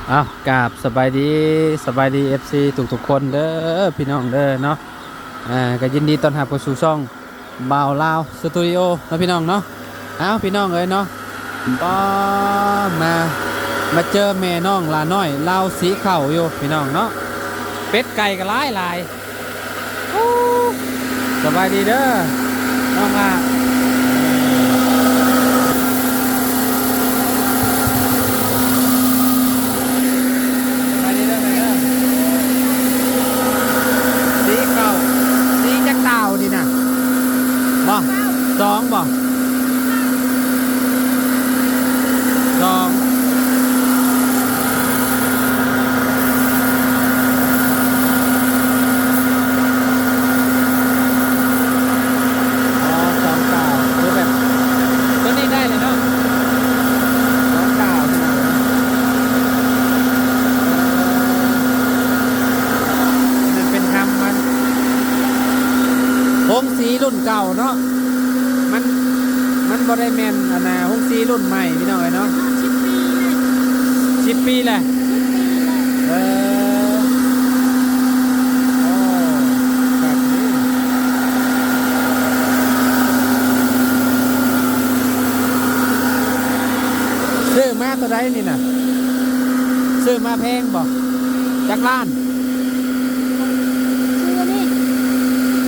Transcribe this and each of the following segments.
ເອົາ ກາບສະບາຍດີ ສະບາຍດີ ເອັຟຊີ ທຸກໆຄົນເດີ ພີ່ນ້ອງເດີເນາະ. ອ່າ ກໍຍິນດີຕ້ອນຮັບເຂົ້າສູ່ຊ່ອງບ່າວລາວສະຕູດິໂອເນາະ ພີ່ນ້ອງເນາະ. ເອົາ ພີ່ນ້ອງເອີຍເນາະ ກໍມາ ມາເຈີແມ່ນ້ອງຫຼ້ານ້ອຍລາວສີເຂົ້າຢູ່ ພີ່ນ້ອງເນາະ. ເປັດໄກ່ກໍຫຼາຍໆ. ໂອ້ ສະບາຍດີເດີນ້ອງຫຼ້າ ສະບາຍດີເດີແມ່ເດີ. ສີເຂົ້າ ສີຈັກຕ່າວນີ້ນະ ບໍ່ ສອງບໍ່? ສອງ ອໍ ສອງດາວ ຄືແບບ ຕົວນີ້ໄດ້ເລີຍເນາະ ສອງດາວ ພີ່ນ້ອງເອີຍ. ເອີ ອັນນັ້ນເປັນທຳມັນ ໂຮງສີລຸ້ນເກົ່າເນາະ. ມັນ ມັນບໍ່ໄດ້ແມ່ນ ອັນນ່າ ໂຮງສີລຸ້ນໃໝ່ ພີ່ນ້ອງເອີຍເນາະ. ສິບປີແລ້ວ ສິບປີແລ້ວ ສິບປີແລ້ວ. ເອີ ໂອ້ ຄັກເດ້. ຊື້ມາເທົ່າໃດນີ້ນະ? ຊື້ມາແພງບໍ່? ຈັກລ້ານ? ຊື້ອັນນີ້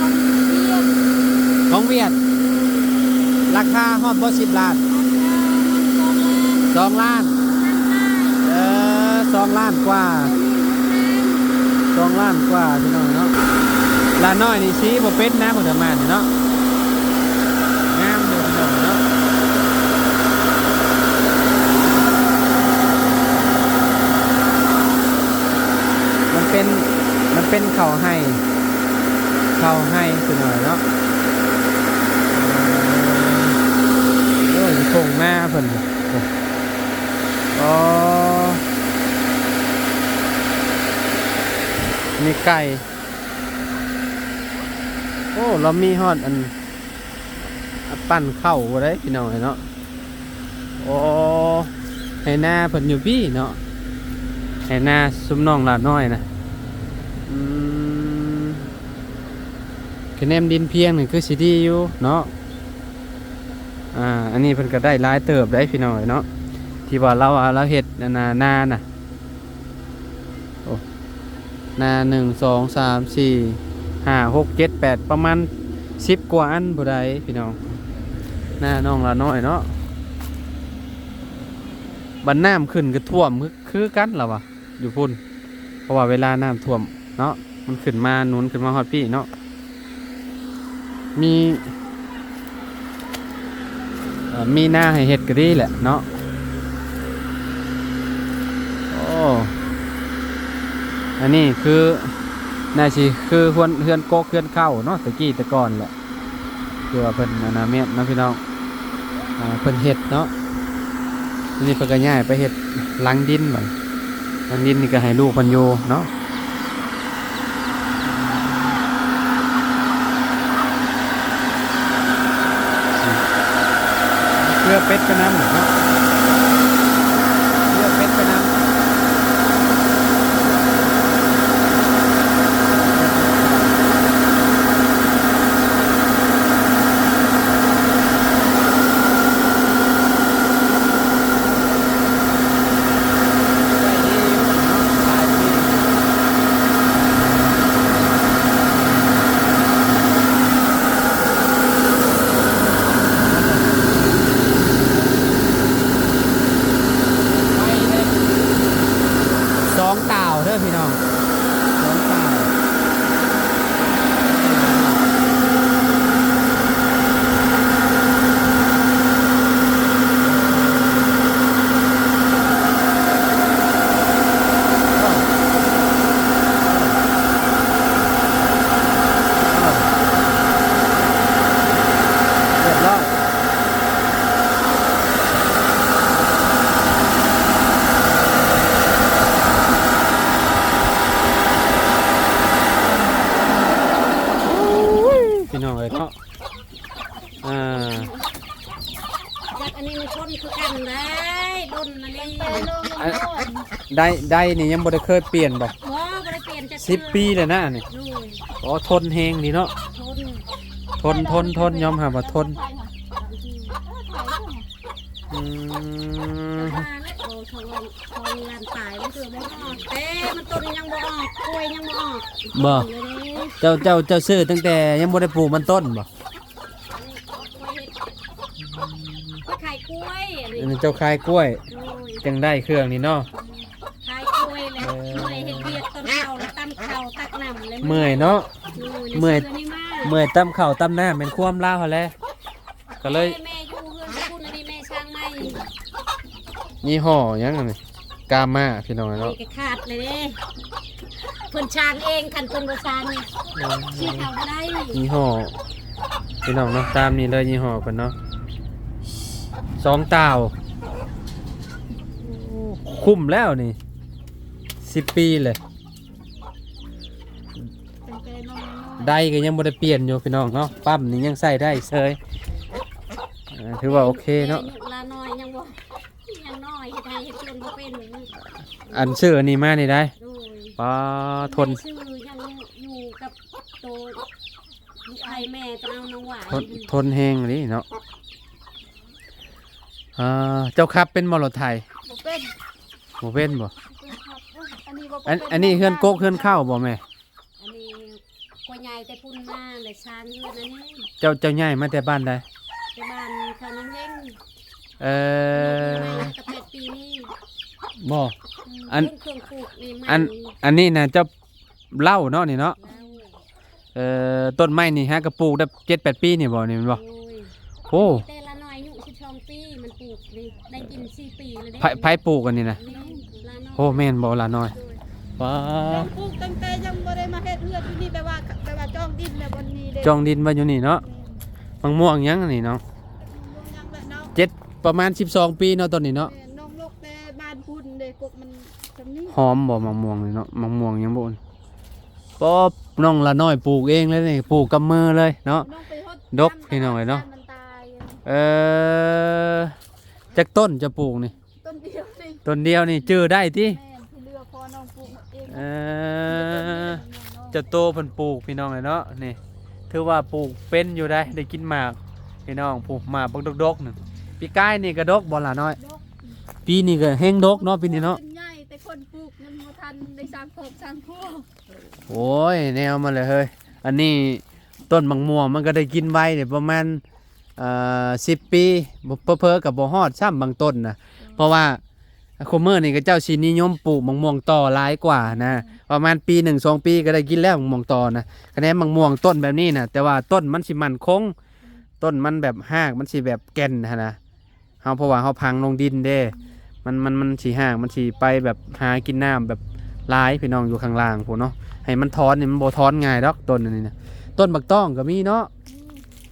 ຂອງຫວຽດ ຂອງຫວຽດ. ລາຄາຮອດບໍ່ສິບລ້ານ? ລາຄາມັນສອງລ້ານ ສອງລ້ານ ສອງລ້ານປາຍ. ເອີ ສອງລ້ານກວ່າ ສອງລ້ານກວ່າ ພີ່ນ້ອງເນາະ. ຫຼ້ານ້ອຍນີ້ສີບໍ່ເປັນນະ ຜູ້ດຳມານີ້ເນາະ. ງາມຢູ່ ພີ່ນ້ອງເນາະ. ມັນເປັນ ມັນເປັນເຂົ້າໄຮ່ ເຂົ້າໄຮ່ ພີ່ນ້ອງເນາະ. ໂອ້ຍ ທົ່ງນາເພິ່ນ ໂອ້ ມີໄກ່. ໂອ້ ລາວມີຮອດອັນ ອັນ ປັ່ນເຂົ້າບໍ່ໄດ້ ພີ່ນ້ອງເອີຍເນາະ. ໂອ້ ໄຮ່ນາເພິ່ນຢູ່ພີ້ເນາະ ໄຮ່ນາຊຸມນ້ອງຫຼ້ານ້ອຍນະ. ອືມ ຄະແນນດິນພຽງນີ້ຄືຊິດີຢູ່ເນາະ. ອ່າ ອັນນີ້ເພິ່ນກໍໄດ້ຫຼາຍເຕີບໄດ໋ ພີ່ນ້ອງເອີຍເນາະ ທີ່ວ່າລາວ ລາວເຮັດອັນນ່າ ນານະ. ໂອ້ ນາ ໜຶ່ງ ສອງ ສາມ ສີ່ ຫ້າ ຫົກ ເຈັດ ແປດ ປະມານສິບກວ່າອັນຜູ້ໃດພີ່ນ້ອງ ນານ້ອງຫຼ້ານ້ອຍເນາະ. ບັດນ້ຳຂຶ້ນກໍຖ້ວມຄື ຄືກັນລະວ່າ ຢູ່ພຸ້ນ ເພາະວ່າເວລານ້ຳຖ້ວມເນາະ ມັນຂຶ້ນມາ ໜູນຂຶ້ນມາຮອດພີ້ເນາະ. ມີ ເອີ ມີນາໃຫ້ເຮັດກໍດີແຫຼະເນາະ. ໂອ້ ອັນນີ້ຄື ໜ້າຊິຄືເຮືອນ ເຮືອນກົກເຮືອນເຄົ້າເນາະ ແຕ່ກີ້ແຕ່ກ່ອນແຫຼະ ຄືວ່າເພິ່ນ ອັນນ່າ ແມ່ນເນາະ ພີ່ນ້ອງ. ອ່າ ເພິ່ນເຮັດເນາະ ທີນີ້ເພິ່ນກໍຍ້າຍໄປເຮັດຫຼັງດິນບັດ ຫຼັງດິນນີ້ກໍໃຫ້ລູກເພິ່ນຢູ່ເນາະ. ເພື່ອເປັດໄປນຳເນາະ ເພື່ອເປັດໄປນຳ. ສອງຕ່າວເດີພີ່ນ້ອງ ສອງຕ່າວ. ຮຽບຮ້ອຍ. ໂ ໄດ ໄດນີ້ຍັງບໍ່ໄດ້ເຄີຍປ່ຽນບໍ່? ບໍ່ ບໍ່ໄດ້ປ່ຽນຈັກເທື່ອ ສິບປີແລ້ວນະນີ້. ໂດຍ. ອໍ ທົນແຮງດີເນາະ. ທົນ ທົນ ທົນ ຍອມຮັບວ່າທົນ. ອືມ ແຕ່ມັນຕົ້ນຍັງບໍ່ອອກ ກ້ວຍຍັງບໍ່ອອກ. ບໍ່? ເຈົ້າ ເຈົ້າ ເຈົ້າຊື້ຕັ້ງແຕ່ຍັງບໍ່ໄດ້ປູກມັນຕົ້ນບໍ່? ຂ້ອຍເຮັດ ຂ້ອຍຂາຍກ້ວຍ ອັນນີ້ ອັນນີ້ເຈົ້າຂາຍກ້ວຍ. ໂດຍ. ຈັ່ງໄດ້ເຄື່ອງນີ້ເນາະ. ຂາຍກ້ວຍແລ້ວ ເອີ ເມື່ອຍເຮັດວຽກຕອນເຊົ້າ ແລ້ວຕຳເຂົ້າຕັກນ້ຳ ແລ້ວເມື່ອຍເນາະ. ໂດຍ. ເມື່ອຍ ຊື້ອັນນີ້ມາ ເມື່ອຍຕຳເຂົ້າຕຳນ້ຳ ແມ່ນຄວາມລາວຫັ້ນແຫຼະ ກໍເລີຍ. ແມ່ ແມ່ຢູ່ເຮືອນພຸ້ນ ອັນນີ້ແມ່ສ້າງໃໝ່. ຍີ່ຫໍ້ຫຍັງອັນນີ້? ກາມາ ພີ່ນ້ອງເນາະ. ນີ້ກໍຂາດເລີຍເດ້ ເພິ່ນສ້າງເອງ ຄັນເພິ່ນບໍ່ສ້າງນີ້ ເອີ ຊື້ເຂົ້າບໍ່ໄດ້. ຍີ່ຫໍ້ ພີ່ນ້ອງເນາະ ຕາມນີ້ເລີຍ ຍີ່ຫໍ້ເພິ່ນເນາະ. ສອງຕ່າວ ຄຸ້ມແລ້ວນີ້ ສິບປີເລີຍ. ຕັ້ງແຕ່ນ້ອງນ້ອຍ ໄດກໍຍັງບໍ່ໄດ້ປ່ຽນຢູ່ ພີ່ນ້ອງເນາະ. ປ້ຳນີ້ຍັງໃຊ້ໄດ້ເຊີຍ ເອີ ຖືວ່າໂອເຄເນາະ. ແຕ່ອາຍຸຫຼານ້ອຍຍັງບໍ່ ຍັງນ້ອຍ ເຮັດໄຮ່ເຮັດສວນບໍ່ເປັນ. ອັນຊື້ອັນນີ້ມານີ້ໄດ໋. ໂດຍ. ປ້າ ທົນ ແມ່ຊື້ຍັງຢູ່ກັບໂຕລູກໄຜ່ແມ່ ໄປເອົານ້ອງຫວາຍ. ທົນ ທົນແຮງອີ່ຫຼີເນາະ. ອ່າ ເຈົ້າຂັບເປັນບໍ່ລົດໄຖ? ບໍ່ເປັນ. ບໍ່ເປັນບໍ່? ບໍ່ເປັນຄັບ. ອັນນີ້ບໍ່ ອັນ ເປັນ ອັນນີ້ເຮືອນກົກເຮືອນເຄົ້າບໍ່ແມ່? ອັນນີ້ຂ້ອຍຍ້າຍແຕ່ພຸ້ນມາ ແລ້ວສ້າງເຮືອນອັນນີ້. ເຈົ້າ ເຈົ້າຍ້າຍມາແຕ່ບ້ານໃດ? ແຕ່ບ້ານເຂົານ້ອງເຮັງ. ເອີ ຢູ່ໃໝ່ກໍແປດປີນີ້. ບໍ່? ອືມ ອັນ ເຄື່ອງປູກໃໝ່ໆ ອັນ ອັນນີ້ນະ ເຈົ້າເລົ້າເນາະ ນີ້ເນາະ? ເລົ້າ. ເອີ ຕົ້ນໄມ້ນີ້ຫາກໍປູກໄດ້ເຈັດແປດປີນີ້ບໍ່ ນີ້ແມ່ນບໍ່? ໂດຍ. ໂອ້ ແຕ່ລານ້ອຍອາຍຸສິບສອງປີ ມັນປູກນີ້ ໄດ້ກິນສີ່ປີແລ້ວເດ້. ໃຜ ໃຜປູກອັນນີ້ນະ? ແມ່ນ ລານ້ອຍ. ໂອ້ ແມ່ນບໍ່ ລານ້ອຍ? ໂດຍ. ວ້າ ເຮົາປູກຕັ້ງແຕ່ຍັງບໍ່ໄດ້ມາເຮັດເຮືອນຢູ່ນີ້ ແບບວ່າ ແບບວ່າຈອງດິນແບບນີ້ເດ້. ຈອງດິນໄວ້ຢູ່ນີ້ເນາະ. ແມ່ນ. ໝາກມ່ວງຫຍັງອັນນີ້ເນາະ? ໝາກມ່ວງຫຍັງແຫຼະເນາະ. ເຈັດ ປະມານສິບສອງປີເນາະ ຕົ້ນນີ້ເນາະ. ແມ່ນ ນ້ອງລົກແຕ່ບ້ານພຸ້ນເດ້ ກົກມັນຊ່ຳນີ້. ຫອມບໍ່ ໝາກມ່ວງນີ້ເນາະ? ໝາກມ່ວງຫຍັງບໍ່? ປອບ ນ້ອງລານ້ອຍປູກເອງເລີຍນີ້ ປູກກັບມືເລີຍເນາະ. ນ້ອງໄປຫົດ ດົກ ນ້ຳ ພີ່ນ້ອງເອີຍເນາະ. ມັນຕາຍ. ເອີ ຈັກຕົ້ນຈະປູກນີ້? ຕົ້ນດຽວນີ້ ຕົ້ນດຽວນີ້ຈື່ໄດ້ຕິ? ແມ່ນ ທີ່ເຫຼືອພໍນ້ອງປູກເອງ. ເອີ ເຈົ້າໂຕເພິ່ນປູກ ພີ່ນ້ອງເອີຍເນາະ. ນີ້ຖືວ່າປູກເປັນຢູ່ໄດ໋ ໄດ້ກິນໝາກ ພີ່ນ້ອງ. ປູກໝາກບັກດົກໆ ໜຶ່ງ ປີກາຍນີ້ກໍດົກບໍ່ລະນ້ອຍ? ດົກ. ປີນີ້ກໍແຮງດົກເນາະ ປີນີ້ເນາະ. ເປັນໃຫຍ່ ແຕ່ຄົນປູກຍັງບໍ່ທັນໄດ້ສ້າງຄອບສ້າງຄົວ. ໂອ້ຍ ແນວມັນແຫຼະເຮີຍ. ອັນນີ້ຕົ້ນໝາກມ່ວງມັນກໍໄດ້ກິນໄວເດ້ ປະມານ ເອີ ສິບປີ ບໍ່ ເຜີໆກໍບໍ່ຮອດຊ້ຳບາງຕົ້ນນະ. ເອີ ເພາະວ່າ ຄຸມື້ນີ້ເຂົາເຈົ້າຊິນິຍົມປູກໝາກມ່ວງຕໍ່ຫຼາຍກວ່ານະ. ອືມ ປະມານປີໜຶ່ງສອງປີກໍໄດ້ກິນແລ້ວໝາກມ່ວງຕໍ່ນະ. ຄະແນນໝາກມ່ວງຕົ້ນແບບນີ້ນະ ແຕ່ວ່າຕົ້ນມັນຊິໝັ້ນຄົງ ອືມ ຕົ້ນມັນແບບຮາກມັນຊິແບບແກ່ນຫັ້ນນະ. ເຮົາ ເພາະວ່າເຮົາຝັງລົງດິນເດ້ ມັນ ມັນ ມັນຊິຮາກ ມັນຊິໄປແບບຫາກິນນ້ຳແບບຫຼາຍ ພີ່ນ້ອງ ຢູ່ຂ້າງລ່າງພຸ້ນເນາະ. ໃຫ້ມັນຖອນນີ້ມັນບໍ່ຖອນງ່າຍດອກ ຕົ້ນອັນນີ້ນະ. ຕົ້ນໝາກຕ້ອງກໍມີເນາະ.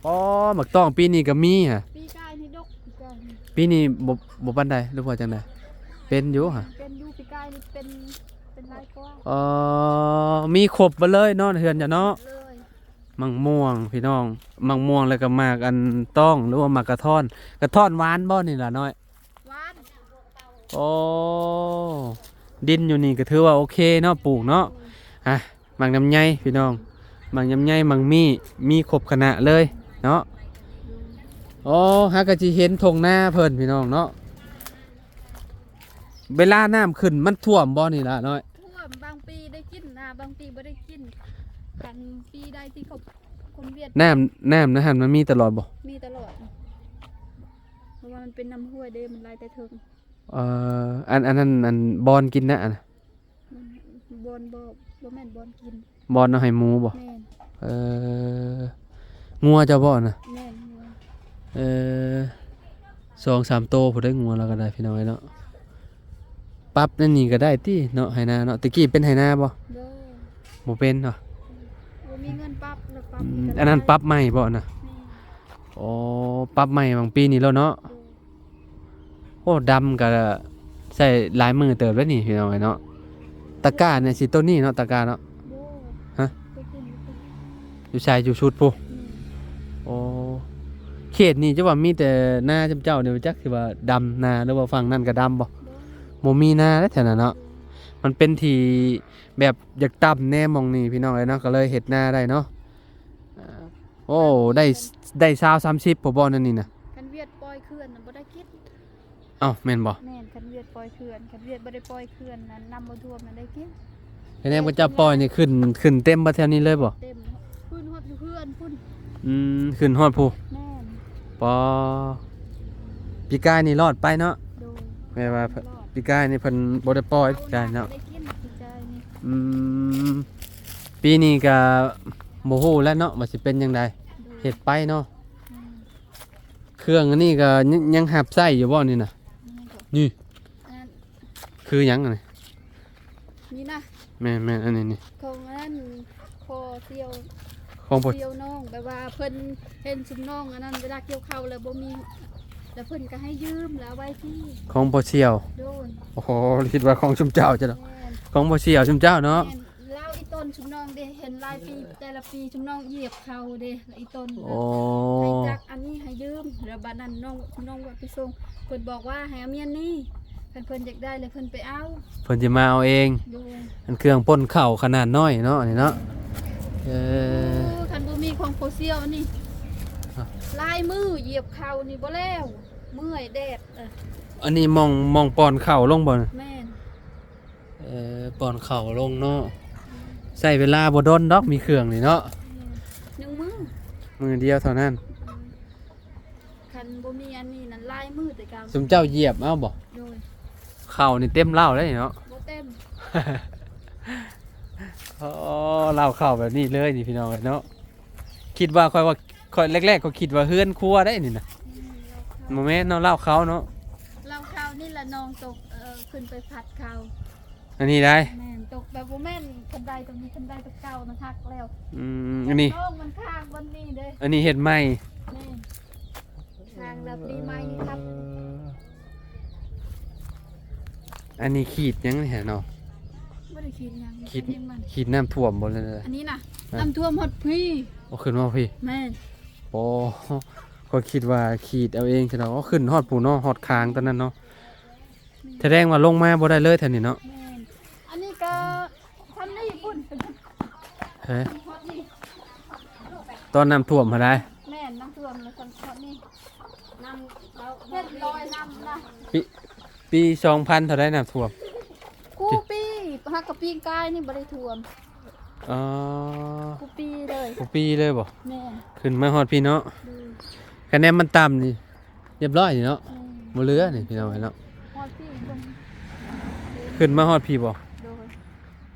ອືມ ອໍ ໝາກຕ້ອງປີນີ້ກໍມີຫະ. ປີກາຍນີ້ດົກ ປີກາຍນີ້ ປີນີ້ບໍ່ ບໍ່ປານໃດ ຫຼືວ່າຈັ່ງໃດ? ເປັນຢູ່ຫະ. ເປັນຢູ່ ປີກາຍນີ້ເປັນ ເປັນຫຼາຍກວ່າ. ອໍ ມີຄົບເບິດເລີຍເນາະ ເຮືອນເຈົ້າເນາະ. ເລີຍ ໝາກມ່ວງ ພີ່ນ້ອງ ໝາກມ່ວງ ແລ້ວກໍໝາກອັນຕ້ອງ ຫຼືວ່າໝາກກະທ້ອນ. ກະທ້ອນຫວານບໍ່ນີ້ລະນ້ອຍ? ຫວານ. ໂອ້ ດິນຢູ່ນີ້ກໍຖືວ່າໂອເຄເນາະ ປູກເນາະ. ອືມ ອ່ະ ໝາກລຳໄຍ ພີ່ນ້ອງ ໝາກລຳໄຍ ໝາກມີ້ ມີຄົບຄະນະເລີຍເນາະ. ອືມ ໂອ້ ຫາກໍຊິເຫັນທົ່ງນາເພິ່ນ ພີ່ນ້ອງເນາະ. ເວລານ້ຳຂຶ້ນມັນຖ້ວມບໍ່ນີ້ລະນ້ອຍ? ຖ້ວມ ບາງປີໄດ້ກິນນະ ບາງປີບໍ່ໄດ້ກິນ. ຄັນປີໃດທີ່ເຂົາ ຄົນຫວຽດ ນ້ຳ ນ້ຳໃນຫັ້ນມັນມີຕະຫຼອດບໍ່? ມີຕະຫຼອດ ເພາະວ່າມັນເປັນນ້ຳຫ້ວຍເດ້ ມັນໄຫຼແຕ່ເທິງ. ເອີ ອັນ ອັນນັ້ນ ອັນບ່ອນກິນນະ ອັນ ບ່ອນບໍ່ ບໍ່ແມ່ນບ່ອນກິນ. ບ່ອນເອົາໃຫ້ໝູບໍ່? ແມ່ນ. ເອີ ງົວເຈົ້າບໍ່ນະ? ແມ່ນ ງົວ. ເອີ ສອງສາມໂຕພຸ້ນເດ້ ງົວລາວກໍໄດ້ ພີ່ນ້ອງເອີຍເນາະ. ປັບໃນນີ້ກໍໄດ້ຕິເນາະ ໄຮ່ນາເນາະ. ແຕ່ກີ້ເປັນໄຮ່ນາບໍ່? ບໍ່ ບໍ່ເປັນເນາະ. ບໍ່ມີເງິນປັບ ແລ້ວປັບ ອືມ ກໍໄດ້. ອັນນັ້ນປັບໃໝ່ບໍ່ນະ? ແມ່ນ. ໂອ້ ປັບໃໝ່ຫວ່າງປີນີ້ແລ້ວເນາະ. ໂດຍ. ໂອ້ ດຳກໍໃຊ້ຫຼາຍມື້ເຕີບແລ້ວນີ້ ພີ່ນ້ອງເອີຍເນາະ. ຕະກ້ານີ້ຊິໂຕນີ້ເນາະ ຕະກ້າເນາະ. ບໍ່ ຮະ? ໄປຂຶ້ນ ຢູ່ໃສ? ຢູ່ຊຸດພຸ້ນ. ອືມ ໂອ້ ເຂດນີ້ຈະວ່າມີແຕ່ນາຈຳເຈົ້ານີ້ ຈັກຊິວ່າດຳນາ ຫຼືວ່າຝັ່ງນັ້ນກໍດຳບໍ່? ບໍ່ ບໍ່ມີນາເດ້ແຖວນັ້ນເນາະ. ມັນເປັນທີ່ແບບຢາກຕ່ຳແດ່ໝ່ອງນີ້ພີ່ນ້ອງເອີຍເນາະ ກໍເລີຍເຮັດນາໄດ້ເນາະ. ໂອ້ ໄດ້ ໄດ້ຊາວ ສາມສິບພຸ້ນບໍ່ ນັ້ນນີ້ນະ? ຄັນຫວຽດປ່ອຍເຂື່ອນນະບໍ່ໄດ້ກິນ. ເອົ້າ ແມ່ນບໍ່? ແມ່ນ ຄັນຫວຽດປ່ອຍເຂື່ອນ ຄັນຫວຽດບໍ່ໄດ້ປ່ອຍເຂື່ອນນັ້ນ ນ້ຳບໍ່ຖ້ວມນັ້ນໄດ້ກິນ. ຄະແນນພະເຈົ້າປ່ອຍນີ້ຂຶ້ນ ຂຶ້ນເຕັມບໍ່ແຖວນີ້ເລີຍບໍ່? ເຕັມ ຂຶ້ນຮອດຢູ່ເຮືອນພຸ້ນ. ອືມ ຂຶ້ນຮອດພຸ້ນ. ແມ່ນ ປໍ ປີກາຍນີ້ລອດໄປເນາະ. ໂດຍ ແມ່ນວ່າ ລອດ ປີກາຍນີ້ເພິ່ນບໍ່ໄດ້ປ່ອຍ ເອົາ ປີກາຍເນາະ ໄດ້ກິນປີກາຍນີ້. ອືມ ປີນີ້ກະບໍ່ຮູ້ແລ້ວເນາະ ວ່າຊິເປັນຈັ່ງໃດ. ໂດຍ ເຮັດໄປເນາະ. ແມ່ນ ເຄື່ອງອັນນີ້ກະ ຍັງ ຍັງຮັບໃຊ້ຢູ່ບໍ່ນີ້ນະ? ແມ່ນ ນີ້ ອັນນັ້ນ ຄືຫຍັງອັນນີ້? ນີ້ນະ ແມ່ນໆ ອັນນີ້ນີ້ ຂອງອັນນັ້ນ ພໍ່ສ່ຽວ ຂອງພໍ່ສ່ຽວນ້ອງ ແບບວ່າເພິ່ນເຫັນຊຸມນ້ອງອັນນັ້ນ ເວລາກ່ຽວເຂົ້າແລ້ວບໍ່ມີ ແລ້ວເພິ່ນກໍໃຫ້ຢືມ ແລ້ວເອົາໄວ້ທີ່ ຂອງພໍ່ສ່ຽວ. ໂດຍ ໂອ້ໂຫ ຄິດວ່າຂອງຊຸມເຈົ້າ ເຈົ້າເນາະ. ແມ່ນ ຂອງພໍ່ສ່ຽວຊຸມເຈົ້າເນາະ. ແມ່ນ ລາວອີ່ຕົນຊຸມນ້ອງເດ້ ເຫັນຫຼາຍປີ ແຕ່ລະປີຊຸມນ້ອງຢຽບເຂົາເດ້ ລະອີ່ຕົນ ໂອ້ ໃຫ້ຈັກອັນນີ້ໃຫ້ຢືມ ລະບາດນັ້ນນ້ອງ ນ້ອງວ່າໄປສົ່ງ ເພິ່ນບອກວ່າໃຫ້ເອົາມຽນນີ້ ຄັນເພິ່ນຢາກໄດ້ລະເພິ່ນໄປເອົາ ເພິ່ນຈະມາເອົາເອງ. ໂດຍ ອັນເຄື່ອງປົ່ນເຂົ້າຂະໜາດນ້ອຍເນາະ ອັນນີ້ເນາະ. ເອີ ໂອ້ ຄັນບໍ່ມີຂອງພໍ່ສ່ຽວນີ້ ອະ ຫຼາຍມື້ຢຽບເຂົ້ານີ້ບໍ່ແລ້ວ ເມື່ອຍແດດ. ເອີ ອັນນີ້ໝ່ອງ ໝ່ອງປ່ອນເຂົ້າລົງບໍ່? ແມ່ນ ເອີ ປ່ອນເຂົ້າລົງເນາະ. ອືມ ໃຊ້ເວລາບໍ່ດົນດອກ ມີເຄື່ອງນີ້ເນາະ. ອືມ ໜຶ່ງມື້ ມື້ດຽວເທົ່ານັ້ນ. ອືມ ຄັນບໍ່ມີອັນນີ້ນັ້ນຫຼາຍມື້ແຕ່ເກົ່າ. ຊຸມເຈົ້າຢຽບເອົາບໍ່? ໂດຍ ເຂົ້ານີ້ເຕັມເລົ້າເດ້ເນາະ. ບໍ່ເຕັມ. ອໍ ເລົ້າເຂົ້າແບບນີ້ເລີຍນີ້ພີ່ນ້ອງເອີຍເນາະ. ຄິດວ່າ ຂ້ອຍວ່າ ຂ້ອຍແລກໆ ຂ້ອຍຄິດວ່າເຮືອນຄົວໄດ໋ນີ້ນະ. ອືມ ບໍ່ແມ່ນເນາະ ເລົ້າເຂົ້າເນາະ. ເລົ້າເຂົ້ານີ້ລະນ້ອງຕົກ ເອີ ຂຶ້ນໄປພັດເຂົ້າ. ອັນນີ້ໄດ໋? ແມ່ນ ຕົກແບບບໍ່ແມ່ນຄັນໄດຕົງນີ້ ຄັນໄດຕົກເກົ່ານະ ຫັກແລ້ວ. ອືມ ອັນນີ້ ນ້ອງມັນຄ້າງບ່ອນນີ້ເດ້. ອັນນີ້ເຮັດໃໝ່. ແມ່ນ ທາງລະປີໃໝ່ນີ້ຄັບ. ເອີ ອັນນີ້ຂີດຫຍັງນີ້ເນາະ? ບໍ່ໄດ້ຂີດຫຍັງ ຂີດ ຂີດນ້ຳຖ້ວມບໍ່? ອັນນີ້ນະ ອະ ນ້ຳຖ້ວມຮອດພີ້. ໂອ້ ຂຶ້ນມາພີ້. ແມ່ນ ໂອ້ ຂ້ອຍຄິດວ່າຂີດເອົາເອງຊັ້ນເນາະ. ໂອ້ ຂຶ້ນຮອດພູ້ເນາະ ຮອດຄາງຕອນນັ້ນເນາະ. ແມ່ນ ສະແດງວ່າລົງມາບໍ່ໄດ້ເລີຍແຖວນີ້ເນາະ. ແມ່ນ ອັນນີ້ກໍ ຊ່ຳນີ້ພຸ້ນ. ເອີ ຮອດນີ້ ຕອນນ້ຳຖ້ວມຫັ້ນໃດ໋? ແມ່ນ ນ້ຳຖ້ວມແລ້ວຊ່ຳນີ້ ນ້ຳເຂົາເຮັດລອຍນ້ຳນະ. ປີ ປີສອງພັນເທົ່າໃດນ້ຳຖ້ວມ? ຄູ່ປີ ຫາກະປີກາຍນີ້ບໍ່ໄດ້ຖ້ວມ. ອໍ ຄູ່ປີເລີຍ. ຄູ່ປີເລີຍບໍ່? ແມ່ນ ຂຶ້ນມາຮອດພີ້ເນາະ. ໂດຍ ຄະແນນມັນຕ່ຳນີ້ ຮຽບຮ້ອຍນີ້ເນາະ. ອືມ ບໍ່ເຫຼືອນີ້ພີ່ນ້ອງເອີຍເນາະ. ຮອດພີ້ເບິ່ງ ຂຶ້ນມາຮອດພີ້ບໍ່? ໂດຍ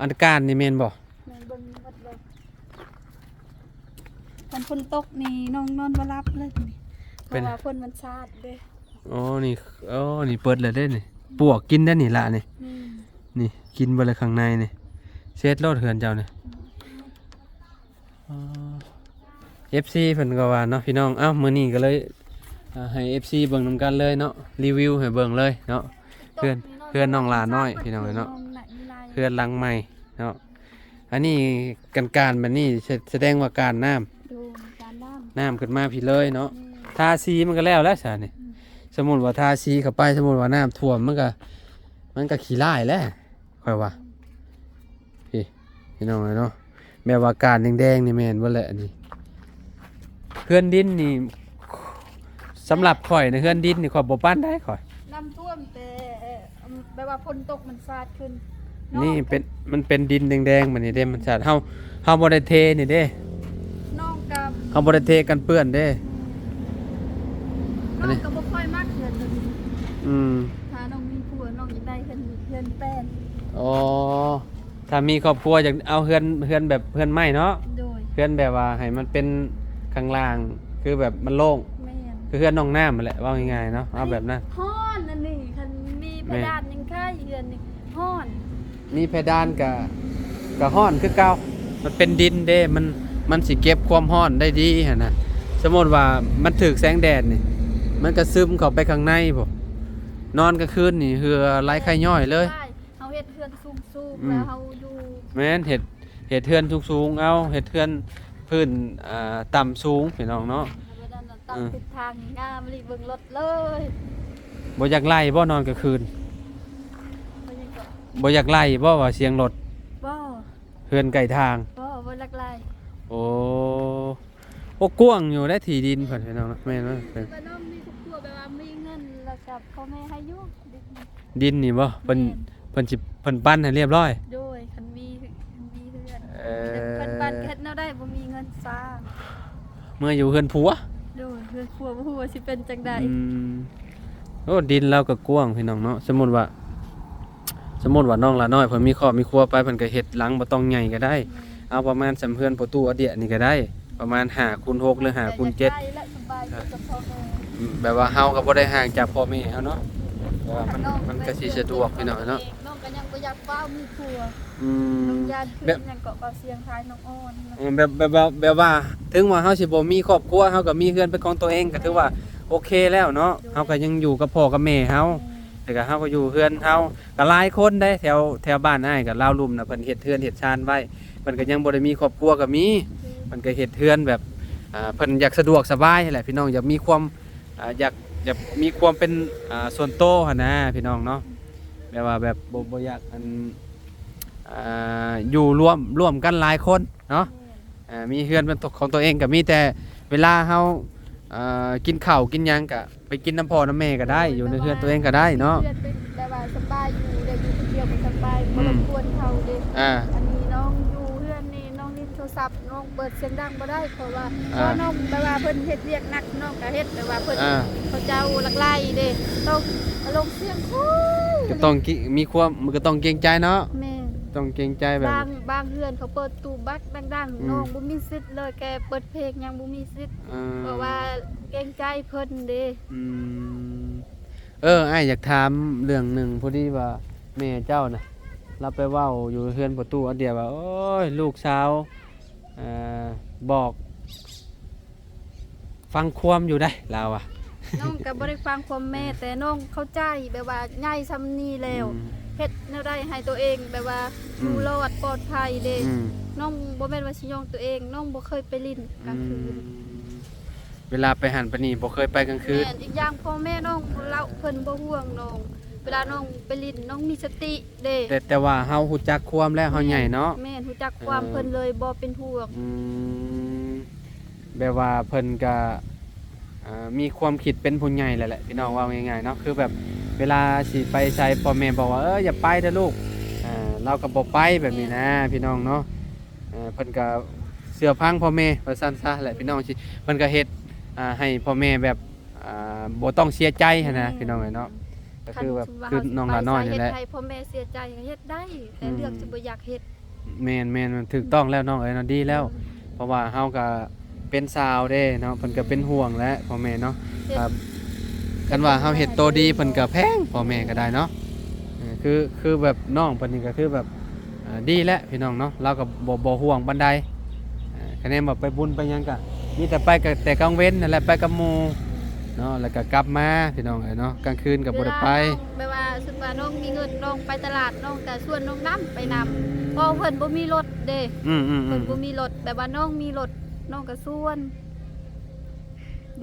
ອັນການນີ້ແມ່ນບໍ່? ແມ່ນ ເບິ່ງໝົດເລີຍ. ຄັນຝົນຕົກນີ້ນ້ອງນອນບໍ່ຫຼັບເລີຍນີ້ ເພາະວ່າຝົນມັນສາດເດ້. ອໍ ນີ້ ອໍ ນີ້ເປີດແລ້ວເດ້ນີ້. ອືມ ປວກກິນໄດ້ນີ້ລະນີ້. ແມ່ນ ນີ້ກິນເບິດແລ້ວຂ້າງໃນນີ້. ເຊັດໂລດເຮືອນເຈົ້ານີ້. ອືມ ອໍ ເອັຟຊີເພິ່ນກໍວ່າເນາະພີ່ນ້ອງ. ເອົ້າ ມື້ນີ້ກໍເລີຍ ອ່າ ໃຫ້ເອັຟຊີເບິ່ງນຳກັນເລີຍເນາະ ຣີວິວໃຫ້ເບິ່ງເລີຍເນາະ. ເຮືອນ ເຮືອນນ້ອງຫຼ້ານ້ອຍພີ່ນ້ອງເອີຍເນາະ. ເຮືອນຫຼັງໃໝ່ເນາະ. ອັນນີ້ການ ການແບບນີ້ ສະ ສະແດງວ່າການນ້ຳ. ໂດຍ ການນ້ຳ ນ້ຳຂຶ້ນມາພີ້ເລີຍເນາະ. ອືມ ທາສີມັນກໍແລ້ວແລ້ວຊະນີ້. ອືມ ສົມມຸດວ່າທາສີເຂົ້າໄປ ສົມມຸດວ່ານ້ຳຖ້ວມ ມັນກໍ ມັນກໍຂີ້ລ້າຍແຫຼະ ຂ້ອຍວ່າ. ອືມ ພີ້ ພີ່ນ້ອງເອີຍເນາະ. ແບບວ່າການແດງໆນີ້ແມ່ນເບິດແຫຼະອັນນີ້. ເຮືອນດິນນີ້ ສຳລັບຂ້ອຍນະ ເຮືອນດິນນີ້ຂ້ອຍບໍ່ປານໃດຂ້ອຍ. ນ້ຳຖ້ວມແຕ່ ແບບວ່າຝົນຕົກມັນສາດຂຶ້ນ. ນີ້ເປັນ ມັນເປັນດິນແດງໆ ບາດນີ້ເດ້ ມັນສາດ. ເຮົາ ເຮົາບໍ່ໄດ້ເທນີ້ເດ້. ນ້ອງກໍ ເຮົາບໍ່ໄດ້ເທກັນເປື້ອນເດ້. ອືມ ນ້ອງກໍບໍ່ຄ່ອຍມັກເຮືອນໂຕນີ້. ອືມ ຖ້ານ້ອງມີຜົວ ນ້ອງຢາກໄດ້ເຮືອນ ເຮືອນແປ້ນ. ອໍ ຖ້າມີຄອບຄົວຢາກເອົາເຮືອນ ເຮືອນແບບເຮືອນໄມ້ເນາະ. ໂດຍ ເຮືອນແບບວ່າໃຫ້ມັນເປັນຂ້າງລ່າງ ຄືແບບມັນໂລ່ງ. ແມ່ນ ຄືເຮືອນໜອງນ້ຳຫັ້ນແຫຼະ ເວົ້າງ່າຍໆເນາະ. ເອົາແບບນັ້ນ. ຮ້ອນອັນນີ້ ຄັນມີເພດານຍັງໄຄ ເຮືອນນີ້ຮ້ອນ. ມີເພດານກະ ກະຮ້ອນຄືເກົ່າ. ມັນເປັນດິນເດ້ ມັນ ມັນຊິເກັບຄວາມຮ້ອນໄດ້ດີຫັ້ນນະ. ສົມມຸດວ່າມັນຖືກແສງແດດນີ້ ມັນກະຊຶມເຂົ້າໄປຂ້າງໃນພຸ້ນ. ນອນກາງຄືນນີ້ເຫື່ອໄຫຼໄຄຍ້ອຍເລີຍ. ເຮົາເຮັດເຮືອນສູງໆ ອືມ ແລ້ວເຮົາຢູ່ ແມ່ນ ເຮັດ ເຮັດເຮືອນສູງໆ ເອົາ ເຮັດເຮືອນພື້ນ ອ່າ ຕ່ຳສູງ ພີ່ນ້ອງເນາະ. ແລ້ວບັດນັ້ນ ເອີ ຕາມທິດທາງງາມອີ່ຫຼີ ເບິ່ງລົດເລີຍ. ບໍ່ຢາກໄລ່ບໍ່ນອນກາງຄືນ? ບໍ່ຢາກ ບໍ່ຢາກໄລ່ບໍ່ວ່າສຽງລົດ? ບໍ່. ເຮືອນໃກ້ທາງ? ບໍ່, ບໍ່ຢາກໄລ່. ໂອ້ ໂອ້ ກວ້າງຢູ່ເດ້ທີ່ດິນເພິ່ນ ພີ່ນ້ອງເນາະ. ແມ່ນບໍ່? ເພິ່ນວ່ານ້ອງມີຄອບຄົວແບບວ່າມີເງິນ ແລ້ວກໍພໍ່ແມ່ໃຫ້ຢູ່ດິນ. ດິນນີ້ບໍ່? ເພິ່ນ ແມ່ນ. ເພິ່ນຊິ ເພິ່ນປັນໃຫ້ລຽບຮ້ອຍ? ໂດຍ, ຄັນມີ ຄັນມີເຮືອນ. ເອີ ເພິ່ນປັນເຮັດແນວໃດ ບໍ່ມີເງິນສ້າງ. ເມືອຢູ່ເຮືອນຜົວ? ໂດຍ, ເຮືອນຜົວ ບໍ່ຮູ້ວ່າຊິເປັນຈັ່ງໃດ. ອືມ ໂອ້ ດິນລາວກໍກວ້າງ ພີ່ນ້ອງເນາະ. ສົມມຸດວ່າ ສົມມຸດວ່ານ້ອງຫຼ້ານ້ອຍເພິ່ນມີຄອບມີຄົວໄປ ເພິ່ນກໍເຮັດຫຼັງບໍ່ຕ້ອງໃຫຍ່ກໍໄດ້. ແມ່ນ. ເອົາປະມານສ່ຳເຮືອນພໍ່ຕູ້ອາດຽນີ້ກໍໄດ້ ປະມານຫ້າຄູນຫົກ ຫຼື ຫ້າຄູນເຈັດ. ຢາກໄດ້ແຫຼະ ສະບາຍຢູ່ກັບພໍ່ແມ່. ເອີ ອືມ ແບບວ່າເຮົາກໍບໍ່ໄດ້ຫ່າງຈາກພໍ່ແມ່ເຮົາເນາະ ເພາະວ່າມັນ ມັນກໍຊິສະດວກ ພີ່ນ້ອງເນາະ. ນ້ອງກໍຍັງບໍ່ຢາກຟ້າວມີຜົວ. ອືມ ນ້ອງຢ້ານຄື ແບບ ຫຍັງເກາະ ເບົາສຽງທ້າຍນ້ອງອ່ອນ. ເອີ ແບບ ແບບວ່າ ແບບວ່າ ເຖິງວ່າເຮົາຊິບໍ່ມີຄອບຄົວ ເຮົາກໍມີເຮືອນເປັນຂອງຕົວເອງ ກໍຖືວ່າໂອເຄແລ້ວເນາະ. ໂດຍ. ເຮົາກໍຍັງຢູ່ກັບພໍ່ກັບແມ່ເຮົາ. ແມ່ນ. ແຕ່ກໍເຮົາກໍຢູ່ເຮືອນເຮົາ ກໍຫຼາຍຄົນເດ້ ແຖວ ແຖວບ້ານອ້າຍກໍລາວລຸ່ມນະ ເພິ່ນເຮັດເຮືອນເຮັດຊານໄວ້ ເພິ່ນກໍຍັງບໍ່ໄດ້ມີຄອບຄົວກໍມີ. ໂດຍ. ເພິ່ນກໍເຮັດເຮືອນແບບ ອ່າ ເພິ່ນຢາກສະດວກສະບາຍຫັ້ນແຫຼະ ພີ່ນ້ອງ ຢາກມີຄວາມ ອ່າ ຢາກ ຢາກມີຄວາມເປັນ ອ່າ ສ່ວນໂຕຫັ້ນນະ ພີ່ນ້ອງເນາະ. ແບບວ່າແບບບໍ່ ບໍ່ຢາກ ອັນ ອ່າ ຢູ່ລວມ ລວມກັນຫຼາຍຄົນເນາະ. ແມ່ນ. ອ່າ ມີເຮືອນເປັນຂອງຕົວເອງ ກໍມີແຕ່ເວລາເຮົາ ເອີ ກິນເຂົ້າກິນຫຍັງ ກໍໄປກິນນຳພໍ່ນຳແມ່ກໍໄດ້. ໂດຍ. ຢູ່ໃນເຮືອນຕົວເອງກໍໄດ້ເນາະ. ເຮືອນເປັນແບບວ່າສະບາຍຢູ່ ໄດ້ຢູ່ຄົນດຽວກໍສະບາຍ. ອືມ. ບໍ່ລົບກວນເຂົາເດ້. ອ່າ ອັນນີ້ນ້ອງຢູ່ເຮືອນນີ້ ນ້ອງຫຼິ້ນໂທລະສັບ ນ້ອງເປີດສຽງດັງບໍ່ໄດ້ ເພາະວ່າ ອ່າ ພໍ່ນ້ອງແບບວ່າເພິ່ນເຮັດວຽກໜັກ ນ້ອງກໍເຮັດ ແບບວ່າເພິ່ນ ອ່າ ເຂົາເຈົ້າລັກໄລ່ເດ້ ຕ້ອງລົງສຽງຄ່ອຍ ກໍຕ້ອງ ມີຄວາມ ກໍຕ້ອງເກງໃຈເນາະ. ແມ່ນ. ຕ້ອງເກງໃຈແບບ ບາງ ບາງເຮືອນເຂົາເປີດຕູ້ບັກດັງໆ. ອືມ. ນ້ອງບໍ່ມີສິດເລີຍ ແກເປີດເພງຍັງບໍ່ມີສິດ. ເອີ ເພາະວ່າເກງໃຈເພິ່ນເດ້. ອືມ. ເອີ ອ້າຍຢາກຖາມເລື່ອງໜຶ່ງ ພໍດີວ່າແມ່ເຈົ້ານະ ລາວໄປເວົ້າຢູ່ເຮືອນພໍ່ຕູ້ອັນດຽວວ່າ ໂອ້ຍ ລູກສາວ ເອີ ບອກ ຟັງຄວາມຢູ່ໃດ໋ ລາວວ່າ. ນ້ອງກໍບໍ່ໄດ້ຟັງຄວາມແມ່ ແຕ່ນ້ອງເຂົ້າໃຈ ແບບວ່າໃຫຍ່ຊ່ຳນີ້ແລ້ວ ອືມ ເຮັດແນວໃດໃຫ້ຕົວເອງແບບວ່າ ອືມ ຢູ່ລອດປອດໄພເດ້. ອືມ ນ້ອງບໍ່ແມ່ນວ່າຊິຍ້ອງຕົວເອງ ນ້ອງບໍ່ເຄີຍໄປຫຼິ້ນກາງຄືນ. ອືມ ເວລາໄປຫັ້ນໄປນີ້ບໍ່ເຄີຍໄປກາງຄືນ. ແມ່ນ. ອີກຢ່າງພໍ່ແມ່ນ້ອງລາວເພິ່ນບໍ່ຫ່ວງນ້ອງ ເວລານ້ອງໄປຫຼິ້ນ ນ້ອງມີສະຕິເດ້. ແຕ່ ແຕ່ວ່າເຮົາຮູ້ຈັກຄວາມແລ້ວ ເຮົາໃຫຍ່ເນາະ. ແມ່ນ. ຮູ້ຈັກຄວາມ ເອີ ເພິ່ນເລີຍບໍ່ເປັນຫ່ວງ. ອືມ ແບບວ່າເພິ່ນກະ ອ່າ ມີຄວາມຄິດເປັນຜູ້ໃຫຍ່ແລ້ວແຫຼະ ພີ່ນ້ອງ ເວົ້າງ່າຍໆເນາະ. ຄືແບບເວລາຊິໄປໃສ ພໍ່ແມ່ບອກວ່າ ເອີ ຢ່າໄປເດີລູກ ອ່າ ລາວກໍບໍ່ໄປ ແບບນີ້ນະ ແມ່ນ ພີ່ນ້ອງເນາະ. ເອີ ເພິ່ນກໍເຊື່ອຟັງພໍ່ແມ່ວ່າຊັ້ນຊະແຫຼະ ພີ່ນ້ອງ. ເພິ່ນກໍເຮັດ ອ່າ ໃຫ້ພໍ່ແມ່ແບບ ອ່າ ບໍ່ຕ້ອງເສຍໃຈຫັ້ນນະ ແມ່ນ ພີ່ນ້ອງເອີຍເນາະ. ກໍຄືແບບ ຄັນສົມມຸດວ່າ ຄືນ້ອງຫຼ້ານ້ອຍນີ້ແຫຼະ ເຮົາຊິໄປໃສ່ເຮັດໃຫ້ພໍ່ແມ່ເສຍໃຈກໍເຮັດໄດ້ ແຕ່ ອືມ ເລືອກທີ່ບໍ່ຢາກເຮັດ. ແມ່ນໆ ມັນຖືກຕ້ອງແລ້ວນ້ອງເອີຍເນາະ ດີແລ້ວ. ອືມ ເພາະວ່າເຮົາກໍເປັນສາວເດ້ເນາະ ເພິ່ນກໍເປັນ ແມ່ນ ຫ່ວງແຫຼະ ພໍ່ແມ່ເນາະ. ເຮັດ ກໍຄັນວ່າເຮົາເຮັດໂຕດີ ເພິ່ນກໍແພງ ພໍ່ແມ່ກໍໄດ້ເນາະ. ເອີ ຄື ຄືແບບນ້ອງເພິ່ນນີ້ກໍຄືແບບ ເອີ ດີແຫຼະພີ່ນ້ອງເນາະ ລາວກໍບໍ່ ບໍ່ຫ່ວງປານໃດ. ເອີ ຄະແນນວ່າໄປບຸນໄປຫຍັງກະມີແຕ່ໄປກະແຕ່ກາງເວັນຫັ້ນແຫຼະ ໄປກັບໝູ່ເນາະ ແລ້ວກະກັບມາພີ່ນ້ອງເອີຍເນາະ ກາງຄືນກະບໍ່ໄດ້ໄປ. ເວລານ້ອງແບບວ່າ ສົມມຸດວ່ານ້ອງມີເງິນ ນ້ອງໄປຕະຫຼາດ ນ້ອງກະຊວນນ້ອງນ້ຳໄປນຳ ອືມ ເພາະເພິ່ນບໍ່ມີລົດເດ້. ອືມໆໆ ເພິ່ນບໍ່ມີລົດ ແບບວ່ານ້ອງມີລົດ ນ້ອງກະຊວນ.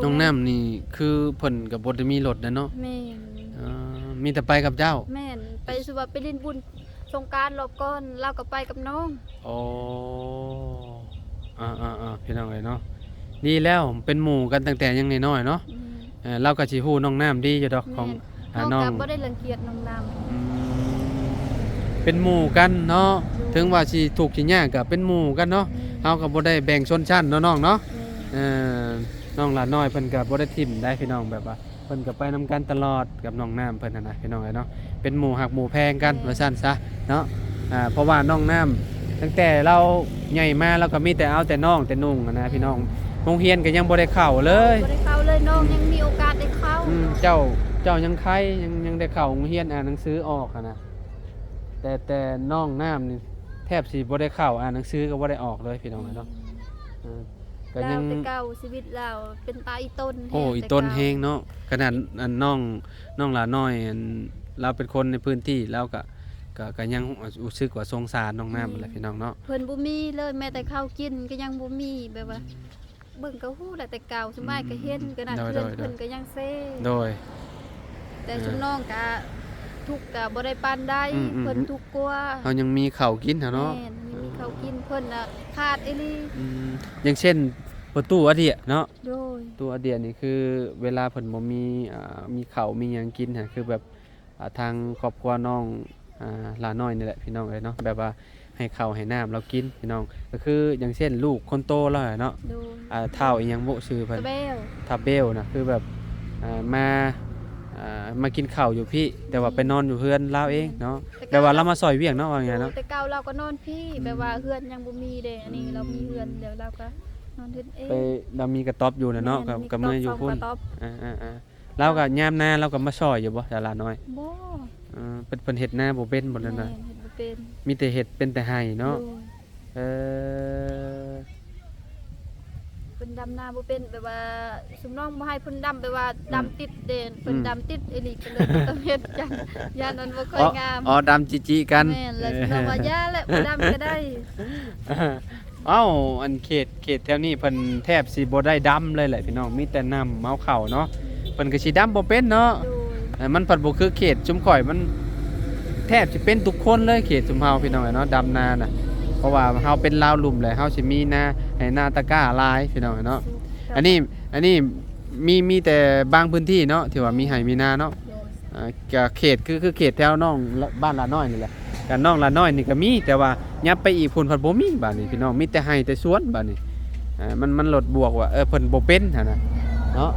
ນ້ອງນ້ຳນີ້ຄືເພິ່ນກະບໍ່ໄດ້ມີລົດນະເນາະ. ແມ່ນ. ເອີ ມີແຕ່ໄປກັບເຈົ້າ. ແມ່ນ. ໄປ ສົມມຸດວ່າໄປຫຼິ້ນບຸນ ສົງການລອບກ່ອນ ລາວກໍໄປກັບນ້ອງ. ໂອ້ ອ່າໆໆ ພີ່ນ້ອງເອີຍເນາະ ດີແລ້ວ ເປັນໝູ່ກັນຕັ້ງແຕ່ຍັງນ້ອຍໆເນາະ. ອືມ ເອີ ລາວກໍຊິຮູ້ນ້ອງນ້ຳດີຢູ່ດອກ. ແມ່ນ. ຂອງ ອ່າ ນ້ອງ ນ້ອງກໍບໍ່ໄດ້ລັງກຽດນ້ອງນ້ຳ. ອືມ ເປັນໝູ່ກັນເນາະ. ໂດຍ. ເຖິງວ່າຊິທຸກຊິຍາກກໍເປັນໝູ່ກັນເນາະ. ແມ່ນ. ເຮົາກໍບໍ່ໄດ້ແບ່ງຊົນຊັ້ນເນາະນ້ອງເນາະ. ແມ່ນ. ເອີ ນ້ອງຫຼ້ານ້ອຍເພິ່ນກໍບໍ່ໄດ້ຖິ້ມໄດ໋ພີ່ນ້ອງ ແບບວ່າ ເພິ່ນກໍໄປນຳກັນຕະຫຼອດກັບນ້ອງນ້ຳເພິ່ນຫັ້ນນະ ພີ່ນ້ອງເອີຍເນາະ ເປັນໝູ່ຮັກໝູ່ແພງກັນ ແມ່ນ ວ່າຊັ້ນຊະເນາະ. ອ່າ ເພາະວ່ານ້ອງນ້ຳຕັ້ງແຕ່ລາວໃຫຍ່ມາ ລາວກໍມີແຕ່ເອົາແຕ່ນ້ອງແຕ່ນຸ່ງຫັ້ນນະ ແມ່ນ ພີ່ນ້ອງ. ໂຮງຮຽນກໍຍັງບໍ່ໄດ້ເຂົ້າເລີຍ. ບໍ່ໄດ້ເຂົ້າເລີຍ ນ້ອງ ອືມ ຍັງມີໂອກາດໄດ້ເຂົ້າ. ອືມ ເຈົ້າ ເຈົ້າຍັງໄຄ ຍັງ ຍັງໄດ້ເຂົ້າໂຮງຮຽນ ອ່ານໜັງສືອອກຫັ້ນນະ ແຕ່ ແຕ່ນ້ອງນ້ຳນີ້ແທບຊິບໍ່ໄດ້ເຂົ້າ ອ່ານໜັງສືກໍບໍ່ໄດ້ອອກເລີຍ ພີ່ນ້ອງເອີຍເນາະ. ແມ່ນ. ເອີ ກໍຍັງ ລາວແຕ່ເກົ່າ ຊີວິດລາວເປັນຕາອີຕົນແຮງ. ໂອ້ ອີຕົນແຮງເນາະ. ຂະໜາດອັນນ້ອງ ນ້ອງຫຼ້ານ້ອຍ ອັນລາວເປັນຄົນໃນພື້ນທີ່ ລາວກໍ ກໍ ກໍຍັງຮູ້ສຶກວ່າສົງສານນ້ອງນ້ຳ ແມ່ນ ຫັ້ນແຫຼະ ພີ່ນ້ອງເນາະ. ເພິ່ນບໍ່ມີເລີຍ ແມ້ແຕ່ເຂົ້າກິນກໍຍັງບໍ່ມີ ແບບວ່າ ອືມ ເບິ່ງກໍຮູ້ແຫຼະ ແຕ່ເກົ່າ ສະບາຍກໍເຫັນ ອືມ ຂະໜາດ ໂດຍ ເຮືອນ ໂດຍ ເພິ່ນກໍຍັງເຊ. ໂດຍ. ແຕ່ ເອີ ຊຸມນ້ອງກະ ທຸກກະບໍ່ໄດ້ປານໃດ. ອືມໆ ເພິ່ນທຸກກວ່າ. ເຮົາຍັງມີເຂົ້າກິນຫັ້ນເນາະ. ແມ່ນ ຍັງມີເຂົ້າກິນ. ເພິ່ນນະຂາດອີ່ຫຼີ. ອືມ ຢ່າງເຊັ່ນປະຕູອາດຽເນາະ. ໂດຍ. ປະຕູອາດຽນີ້ຄືເວລາເພິ່ນບໍ່ມີ ອ່າ ມີເຂົ້າມີຫຍັງກິນຫັ້ນ ຄືແບບ ອ່າ ທາງຄອບຄົວນ້ອງ ອ່າ ຫຼ້ານ້ອຍນີ້ແຫຼະ ພີ່ນ້ອງເອີຍເນາະ ແບບວ່າໃຫ້ເຂົ້າໃຫ້ນ້ຳລາວກິນ ພີ່ນ້ອງ. ກໍຄືຢ່າງເຊັ່ນລູກຄົນໂຕລາວເນາະ. ໂດຍ. ອ່າ ທ້າວອີ່ຫຍັງບຸ ຊື່ເພິ່ນ? ທ້າວເບວນະ ຄືແບບ ອ່າ ມາ ອ່າ ມາກິນເຂົ້າຢູ່ພີ້ ແຕ່ວ່າໄປນອນຢູ່ເຮືອນລາວເອງເນາະ. ແຕ່ ແບບວ່າລາວມາຊ່ອຍວຽກເນາະ ວ່າງ່າຍເນາະ. ແຕ່ເກົ່າລາວກໍນອນພີ້ ອືມ ແບບວ່າເຮືອນຍັງບໍ່ມີເດ້. ອັນນີ້ ອືມ ລາວມີເຮືອນແລ້ວ ລາວກໍນອນເຮືອນເອງ. ໄປ ລາວມີກະຕ໊ອບຢູ່ນະເນາະ. ແມ່ນ ກະ ກະເມືອຢູ່ພຸ້ນ. ອາໆໆ ລາວກໍຍາມນາລາວກໍມາຊ່ອຍຢູ່ບໍ່ ຫຼ້ານ້ອຍ? ບໍ່. ເອີ ເພິ່ນ ເພິ່ນເຮັດນາບໍ່ເປັນບໍ່ນັ້ນນະ? ແມ່ນ ເຮັດບໍ່ເປັນ. ມີແຕ່ເຮັດເປັນແຕ່ໄຮ່ເນາະ. ໂດຍ. ເອີ ເພິ່ນດຳນາບໍ່ເປັນ ແບບວ່າຊຸມນ້ອງບໍ່ໃຫ້ເພິ່ນດຳ ແບບວ່າ ອືມ ດຳຕິດເດນ. ເພິ່ນ ອືມ ດຳຕິດອີ່ຫຼີ ກໍເລີຍບໍ່ຕ້ອງເຮັດ. ຢ້ານ ຢ້ານມັນບໍ່ຄ່ອຍງາມ. ອໍ ດຳຈິໆກັນ. ແມ່ນ ແລ້ວ ເອີ ຊຸມນ້ອງວ່າຢ່າແຫຼະ ບໍ່ດຳກໍໄດ້. ເອົ້າ ອັນເຂດ ເຂດແຖວນີ້ເພິ່ນແທບຊິບໍ່ໄດ້ດຳເລີຍແຫຼະພີ່ນ້ອງ ມີແຕ່ນຳເອົາເຂົ້າເນາະ. ເພິ່ນກໍຊິດຳບໍ່ເປັນເນາະ. ໂດຍ. ເອີ ມັນພັດບໍ່ຄືເຂດຊຸມຂ້ອຍ ມັນແທບຊິເປັນທຸກຄົນເລີຍ ເຂດຊຸມເຮົາພີ່ນ້ອງເອີຍເນາະ ດຳນານະ. ເພາະວ່າເຮົາເປັນລາວລຸ່ມແຫຼະ ເຮົາຊິມີນາໄຮ່ນາຕະກ້າຫຼາຍພີ່ນ້ອງເອີຍເນາະ. ອັນນີ້ ອັນນີ້ມີ ມີແຕ່ບາງພື້ນທີ່ເນາະ ທີ່ວ່າມີໄຮ່ມີນາເນາະ. ໂດຍ. ອ່າ ກະເຂດຄື ຄືເຂດແຖວນ້ອງ ບ້ານຫຼ້ານ້ອຍນີ້ແຫຼະ. ກະນ້ອງຫຼ້ານ້ອຍນີ້ກະມີ ແຕ່ວ່າຍັບໄປອີກພຸ້ນພັດບໍ່ມີ. ບາດນີ້ພີ່ນ້ອງ ມີແຕ່ໄຮ່ແຕ່ສວນບາດນີ້. ອ່າ ມັນ ມັນລົດບວກວ່າ ເອີ ເພິ່ນບໍ່ເປັນຫັ້ນນະເນາະ.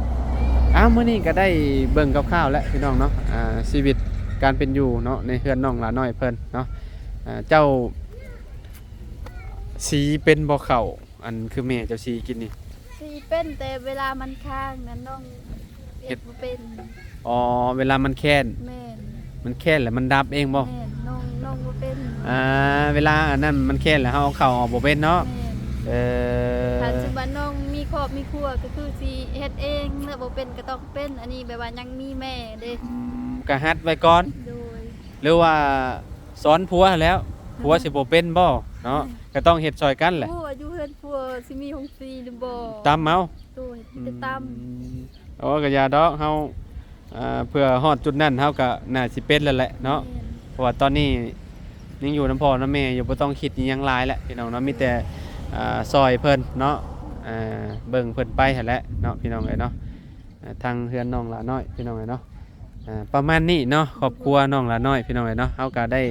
ອ້າວ ມື້ນີ້ກະໄດ້ເບິ່ງຄ່າວໆແຫຼະພີ່ນ້ອງເນາະ. ອ່າ ຊີວິດການເປັນຢູ່ເນາະ ໃນເຮືອນນ້ອງຫຼ້ານ້ອຍເພິ່ນເນາະ. ອ່າ ເຈົ້າສີເປັນບໍ່ເຂົ້າ? ອັນຄືແມ່ເຈົ້າສີກິນນີ້ ສີເປັນ ແຕ່ເວລາມັນຄ້າງນັ້ນນ້ອງເຮັດ ເຮັດບໍ່ເປັນ. ອໍ ເວລາມັນແຄ້ນ. ແມ່ນ. ມັນແຄ້ນແລ້ວມັນດັບເອງບໍ່? ແມ່ນ ນ້ອງ ນ້ອງບໍ່ເປັນ. ອ່າ ເວລາອັນນັ້ນມັນແຄ້ນແລ້ວເຮົາເອົາເຂົ້າອອກບໍ່ເປັນເນາະ. ແມ່ນ. ເອີ ຄັນສົມມຸດວ່ານ້ອງມີຄອບມີຄົວ ກໍຄືຊິເຮັດເອງ ແລ້ວບໍ່ເປັນກໍຕ້ອງເປັນ. ອັນນີ້ແບບວ່າຍັງມີແມ່ເດ້. ອືມ ກໍຫັດໄວ້ກ່ອນ. ໂດຍ. ຫຼືວ່າ ສອນຜົວຫັ້ນແຫຼ້ວ ຜົວຊິບໍ່ເປັນບໍ່ເນາະ. ກໍຕ້ອງເຮັດຊ່ອຍກັນແຫຼະ. ໂອ້ ຢູ່ເຮືອນຜົວຊິມີໂຮງສີຫຼືບໍ່? ຕຳເອົາ. ໂດຍ ມີແຕ່ຕຳ. ອືມ ໂອ້ ກໍຢ່າດອກ ເຮົາ ເພື່ອຮອດຈຸດນັ້ນເຮົາກໍໜ້າຊິເປັນແລ້ວແຫຼະເນາະ. ແມ່ນ. ເພາະວ່າຕອນນີ້ຍັງຢູ່ນຳພໍ່ນຳແມ່ຢູ່ ບໍ່ຕ້ອງຄິດອີ່ຫຍັງຫຼາຍແຫຼະພີ່ນ້ອງເນາະ. ມີແຕ່ ອ່າ ຊ່ອຍເພິ່ນເນາະ ເບິ່ງເພິ່ນໄປຫັ້ນແຫຼະເນາະ ພີ່ນ້ອງເອີຍເນາະ. ອ່າ ທາງເຮືອນນ້ອງຫຼ້ານ້ອຍ ພີ່ນ້ອງເອີຍເນາະ. ອ່າ ປະມານນີ້ເນາະ ຄອບຄົວນ້ອງຫຼ້ານ້ອຍ ພີ່ນ້ອງເອີຍເນາະ. ເຮົາກໍໄດ້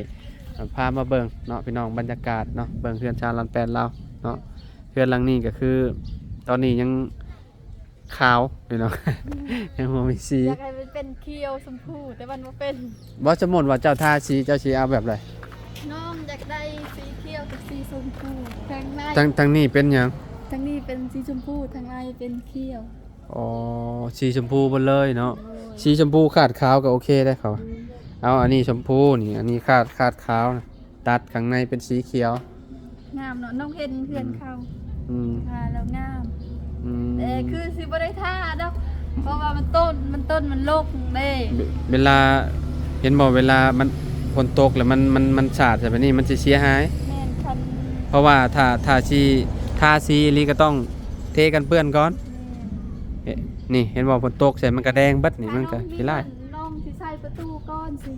ເອີ ພາມາເບິ່ງເນາະ ພີ່ນ້ອງ ບັນຍາກາດເນາະ ເບິ່ງເຮືອນຊານລານແປນລາວເນາະ. ເຮືອນຫຼັງນີ້ກໍຄືຕອນນີ້ຍັງຂາວ ພີ່ນ້ອງ ອືມ ຍັງບໍ່ມີສີ. ຢາກໃຫ້ມັນເປັນຂຽວຊົມພູ ແຕ່ມັນບໍ່ເປັນ. ບໍ່ ສົມມຸດວ່າເຈົ້າທາສີ ເຈົ້າຊິເອົາແບບໃດ? ນ້ອງຢາກໄດ້ສີຂຽວກັບສີຊົມພູ ທາງໃນ ທາງ ທາງນີ້ເປັນຫຍັງ? ທາງນີ້ເປັນສີຊົມພູ ທາງໃນເປັນຂຽວ. ອໍ ສີຊົມພູເບິດເລີຍເນາະ. ໂດຍ. ສີຊົມພູຂາດຂາວກໍໂອເຄໄດ໋ເຂົາ. ອືມ ເອົາ ອັນນີ້ຊົມພູນີ້ ອັນນີ້ຂາດ ຂາດຂາວນະ ຕັດຂ້າງໃນເປັນສີຂຽວ. ງາມເນາະ ນ້ອງເຫັນເຮືອນເຂົາ. ອືມ ທາແລ້ວງາມ. ອືມ ແຕ່ຄືຊິບໍ່ໄດ້ທາດອກ ເພາະວ່າມັນຕົ້ນ ມັນຕົ້ນມັນລົກເດ້. ເວ ເວລາ ເຫັນບໍ່ ເວລາມັນຝົນຕົກແລ້ວມັນ ມັນ ມັນສາດໃສ່ແບບນີ້ ມັນຊິເສຍຫາຍ. ແມ່ນ. ຄັນ ເພາະວ່າຖ້າ ຖ້າຊິທາສີອີ່ຫຼີກໍຕ້ອງເທກັນເປື້ອນກ່ອນ. ແມ່ນ. ເອີ ນີ້ເຫັນບໍ່ ຝົນຕົກໃສ່ມັນກະແດງເບິດນີ້. ມັນກະຂີ້ລ້າຍ. ນ້ອງຊິໃສ່ປະຕູກ່ອນຊິ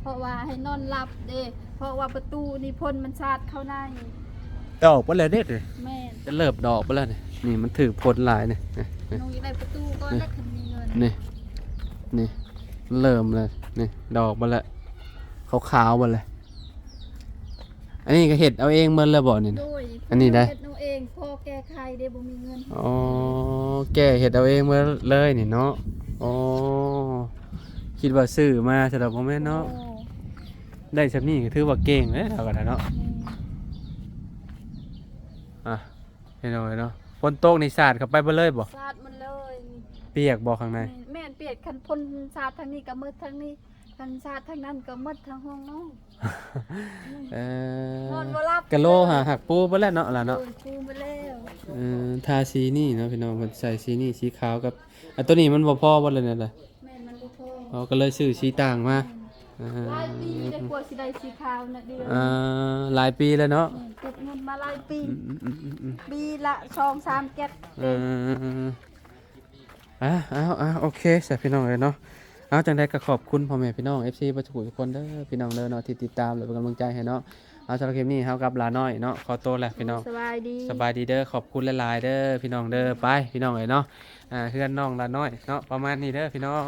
ເພາະວ່າໃຫ້ນອນຫຼັບເດ້ ເພາະວ່າປະຕູນີ້ຝົນມັນສາດເຂົ້າໃນ. ດອກເບິດແລ້ວເດ້. ແມ່ນ. ຈະເລີ່ມດອກເບິດແລ້ວນີ້ ນີ້ມັນຖືກຝົນຫຼາຍນີ້. ນ້ອງຢາກໄດ້ປະຕູກ່ອນ ແລ້ວຄັນມີເງິນ. ນີ້ ນີ້ເລີ່ມແລ້ວນີ້ ດອກເບິດແລ້ວ ຂາວໆເບິດແລ້ວ. ອັນນີ້ກໍເຮັດເອົາເອງເໝິດເລີຍບໍ່ນີ້? ໂດຍ. ອັນນີ້ໄດ້ ເຮັດເອົາເອງ ພໍແກ້ໄຂເດ້ ບໍ່ມີເງິນ. ອໍ ແກ້ເຮັດເອົາເອງເໝິດເລີຍນີ້ເນາະ. ອໍ ຄິດວ່າຊື້ມາຊະດອກ ບໍ່ແມ່ນເນາະ. ໂອ້ ໄດ້ສ່ຳນີ້ກໍຖືວ່າເກັ່ງແລ້ວ ເຮົາກໍໄດ້ເນາະ. ແມ່ນ. ອ່ະ ເຫັນເນາະ ເນາະ ຝົນຕົກນີ້ສາດເຂົ້າໄປເບິດເລີຍບໍ່? ສາດໝົດເລີຍ. ປຽກບໍ່ຂ້າງໃນ? ແມ່ນ ແມ່ນ ປຽກ. ຄັນຝົນສາດທາງນີ້ກໍໝົດທາງນີ້ ຄັນສາດທາງນັ້ນກໍໝົດທາງຫ້ອງນອນ. ເອີ ນອນບໍ່ຫຼັບ ກະໂລຫາ ເລີຍ ຫາກປູເບິດແລ້ວເນາະ ຫຼານເນາະ. ໂດຍ ປູເບິດແລ້ວ. ເອີ ທາສີນີ້ເນາະ ພີ່ນ້ອງ ເພິ່ນໃສ່ສີນີ້ ສີຂາວກັບ ອັນໂຕນີ້ມັນບໍ່ພໍບໍ່ ຫຼືແນວໃດ? ແມ່ນ ມັນບໍ່ພໍ. ອໍ ກໍເລີຍຊື້ສີຕ່າງມາ. ແມ່ນ. ອ່າ ຫຼາຍປີແລ້ວກວ່າຊິໄດ້ສີຂາວນະ ເດືອນ ອ່າ ຫຼາຍປີແລ້ວເນາະ. ແມ່ນ ເກັບເງິນມາຫຼາຍປີ. ອືມໆໆໆ ປີລະສອງສາມແກັດ. ເອີ ອ່າ ເອົາ ເອົາ ໂອເຄຊະ ພີ່ນ້ອງເອີຍເນາະ. ເອົາ ຈັ່ງໃດກໍຂອບຄຸນພໍ່ແມ່ພີ່ນ້ອງ ເອັຟຊີ ເບິດທຸກຜູ້ທຸກຄົນເດີພີ່ນ້ອງເດີເນາະ ທີ່ຕິດຕາມ ແລະ ເປັນກຳລັງໃຈໃຫ້ເນາະ. ເອົາ ສຳລັບຄລິບນີ້ເຮົາກັບຫຼານ້ອຍເນາະ ຂໍໂຕແລ້ວພີ່ນ້ອງ. ສະບາຍດີ ສະບາຍດີເດີ ຂອບຄຸນຫຼາຍໆເດີພີ່ນ້ອງເດີ. ໄປພີ່ນ້ອງເອີຍເນາະ ອ່າ ເຮືອນນ້ອງຫຼານ້ອຍເນາະ ປະມານນີ້ເດີພີ່ນ້ອງ.